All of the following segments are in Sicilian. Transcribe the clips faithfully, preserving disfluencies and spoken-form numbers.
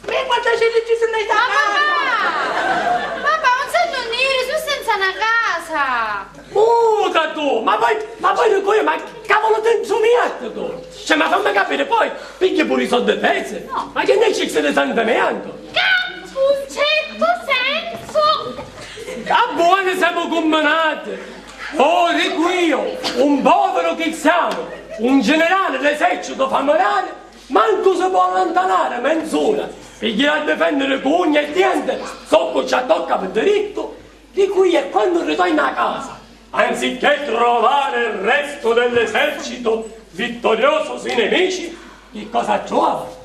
E quanta gente ci sono in sta casa? Papà! Papà, un sannu niri, su senza na casa! Muta tu! Ma poi, ma poi dicu io, ma cavolo ti nsumiatti tu? Cioè, ma fammi capire, poi pigli pure i soldi pezzi? No. Ma che ne ci di San Damiano? Ca un certo senso! A buoni siamo combinati! Oh, dico io, un povero cristiano, un generale d'esercito familiare, mancu si può allontanare menz'ora, pigghia a difendere cu ugna e diente, soccu ci attocca per diritto, di cui e quando ritorna a casa, anziché trovare il resto dell'esercito vittorioso sui nemici, che cosa trova?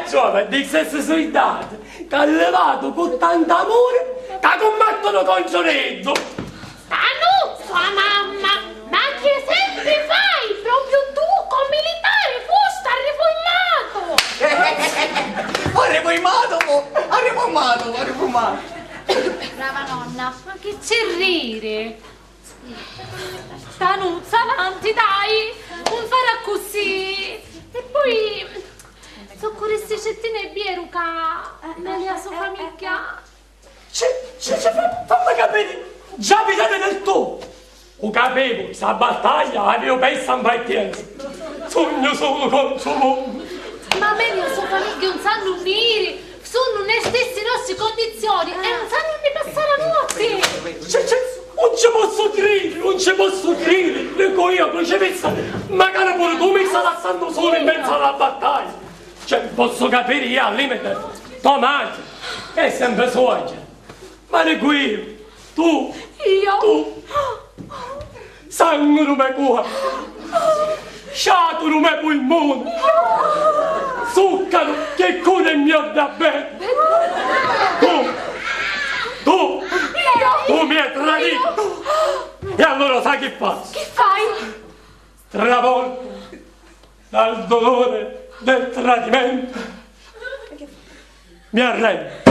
Trova di stessi soldati che ha levato con tanto amore che combattono contro Dio. Stannu, sua mamma, ma chi esempi fai? Proprio tu, con militare, fusta, riformato! Arrivo in mato, mo! Arrivo in mato, arrivo in mato! Brava nonna, ma chi c'è riri? Tanuzza, avanti, dai! Non fare così! E poi, soccu sti cettine è vero ca, eh, la sua famiglia. Ci, ci, ci, fa, fammi capire, già mi date del tu! U capivu, sta battaglia l'avevo persa in partenza. Sognu solo contro u mondu. Ma a me la sua famiglia non sannu niri, sunnu ne stessi nostri condizioni e non sannu ni passare la notte. Ci, ci, non ci posso credere, non ci posso credere. Dico io, crocifissa, magari pure tu mi stai lasciando solo in mezzo alla battaglia. Cioè, posso capire io al limite, tua madre, che è sempre suocera. Ma dico io, tu, io? Tu, sangue di me cuore, sciatu di me pulmone, zuccaru che cura il mio diabete. Tu, tu, io? Tu mi hai tradito. Io? E allora sai che faccio? Che fai? Stravolto dal dolore del tradimento, mi arrendo.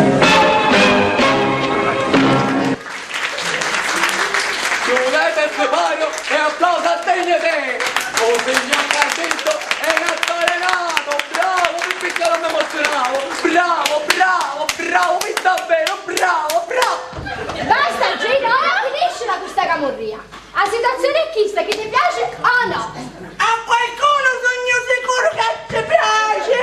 Chiudete il sipario e applauso a Tegnete! Un signor Cardinto è un attore nato! Bravo, mi picchia, non mi emozionavo! Bravo, bravo, bravo, mi sta bene, bravo, bravo! Basta, Gino, ora finiscila cu sta camurria! A situazione è chista, chi ti piace o no? A qualcuno sugnu sicuru ca ci piaci!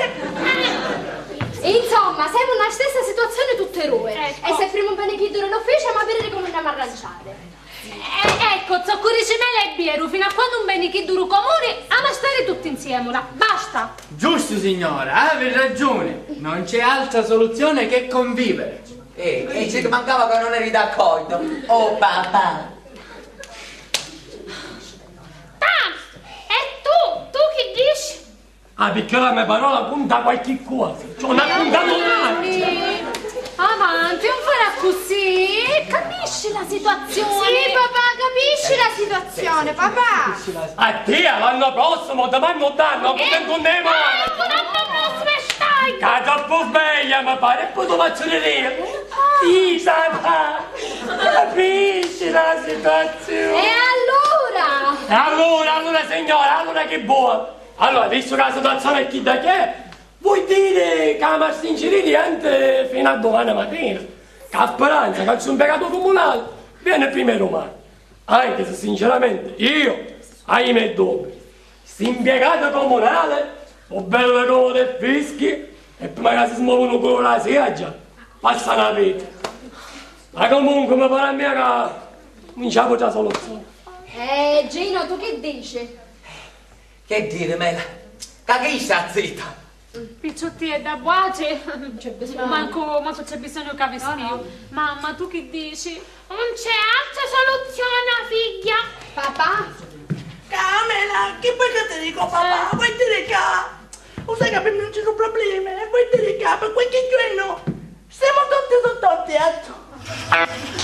Insomma, semu nna stessa situazioni tutti e dui. Ecco. E se prima un veni chiddu di l'ufficiu, emu a vidiri comu nn'emu arranciari. Eh, ecco, zoccu dici mela è bieru, fino a quannu un veni chiddu di comuni, emu a stari tutti insiemula. Basta! Giustu, signora, havi ragiuni. Non c'è altra soluzione che convivere. Eh, e ci mancava che non eri d'accordo. Oh, papà. Tam! E tu? Tu chi dici? Ah, picchì la me parola cunta qualchi cosa. Ci ho raccontato tanto. Avanti, non fare così. Capisci la situazione? Sì, papà, capisci la situazione, papà. A tia, l'anno prossimo, domani non danno, come non ne mai. L'anno prossimo stai. Ca troppo sveglia, mi pare, e poi tu faccio ridere. Sì, papà, capisci la situazione. E allora? E allora, allora, signora, allora che vuoi? Allora, visto che la situazione è chidda che è, vuol dire che la m'astingi di niente fino a domani mattina. Ca Speranza, che è un impiegato comunale, viene prima di domani. Anche se, sinceramente, io, ai miei dubbi. St'impiegato comunale, o bello comodo e fischi, e prima che si smuove un culo la siaggia, passa una vita. Ma comunque, mi pare a mia che non c'è altra soluzione. Eh, Gino, tu che dici? Che dire, Mela? Ca chi sta zitta? Picciutti e da buaci? Mancu, mancu c'è bisogno ca vi spiu. Mamma, tu chi dici? Non c'è altra soluzione, figghia. Papà? Ca, Mela, chi vuoi che ti dico, papà? Vuoi dire ca, lo sai che per me non ci sono problemi, e vuoi dire ca per qualche giorno siamo tutti sotto al tetto.